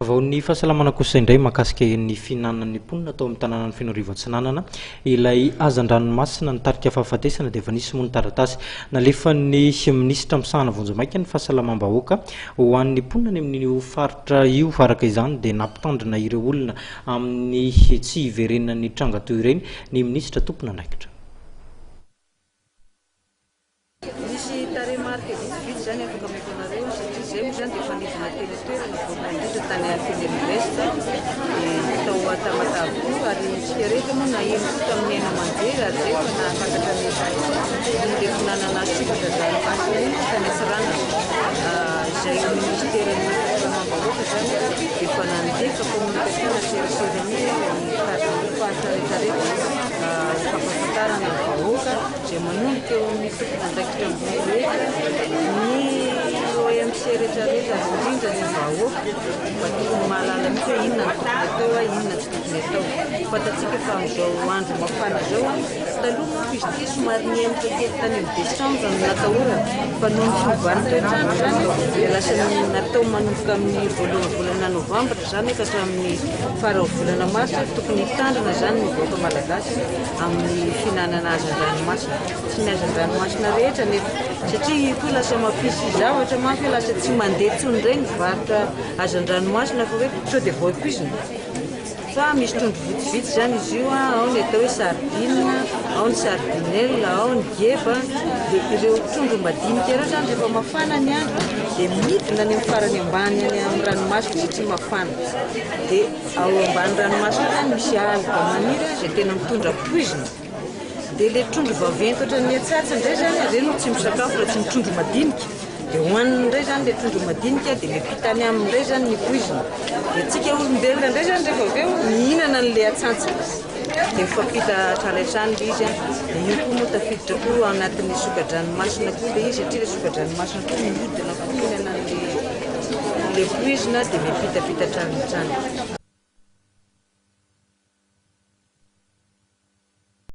Vaovaon'ny fahasalamana kosa indray mahakasika ny fihinanan'ny mponina tao amin'ny tanànan'i Fenoarivo Atsinanana ilay hazan-dranomasina nitarika fahafatesana dia efa nisy moa ny taratasy nalefan'ny minisitra misahana vonjimaika ny fahasalamam-bahoaka ho an'ny mponina any amin'io faritra io. Araka izany dia nampitandrina ireo olona amin'ny tsy hiverenan'ny tranga toy ireny ny minisitra tompon'andraikitra. Misy tarehimarika vitsivitsy izany afaka omeko anareo satria izay moa izany dia efa nidina teny an-toerana voalohany indrindra tany Fenerive Est dia tao Tamatave koa ary isika rehetra moa naheno koa tamin'ny haino aman-jery ary izay efa nahafantatra ny iny lefonanana sokatra-dranomasina iny tany Antsiranana. Izay ministeran'ny fahasalamam-bahoaka izany dia efa nandefa communication na serasera mihitsy any amin'ny faritra rehetra rehetra ho fampahafantarana ny vahoaka izay manomboka eo amin'ny tompon'andraikitra ambony rehetra, ny OMC rehetra rehetra ary indrindra ny vahoaka mba tokony mahalala mihitsy hoe inona no tokony atao, inona tsy tokony atao. Fantatsika fa amin'izao andro mafana izao, taloha manko izy ity somary nihemotra kely tany amin'ny desambra no natahorana fa noho ny fiovan'ny toetr'andro izany dia lasa natao manomboka amin'ny voalohan'ny volana novambra izany ka hatramin'ny faran'ny volana marsa tokony hitandrina izany ny vahoaka malagasy amin'ny fihinanana hazan-dranomasina. Tsy ny hazan-dranomasina rehetra anefa, satria io koa lasa mampisy zavatra manko hoe lasa tsy mandeha intsony indray ny varotra hazan-dranomasina fa hoe sao dia voapoizina. Fa misy trondro vitsivitsy izany izy io, ao ny atao hoe sardine, ao ny sardinelle, ao ny geba. Dia ireo trondro madinika ireo izany rehefa mafana ny andro dia midina any amin'ny farany ambany any amin'ny ranomasina satria mafana. Dia Ao ambany ranomasina ao zany misy algue maniry izay tena mitondra poizina. Dia ilay trondro vaventy ohatran'ny atsatsa indray zany, ireny no tsy misakafo raha tsy ny trondro madinika. Dia hohaniny indray zany ilay trondro madinika dia miampita any aminy indray zany ny poizina. Dia antsika olombelona indray zany rehefa avy eo mihinana an'ilay atsantsa. Dia mifampita hatrany hatrany ilay izy an. Dia io koa moa tafiditra koa ao anatin'ny soka-dranomasina koa ilay izy satria ilay soka-dranomasina koa mihodina koa mihinana an'ilay ilay poizina dia miampitapita hatrany hatrany.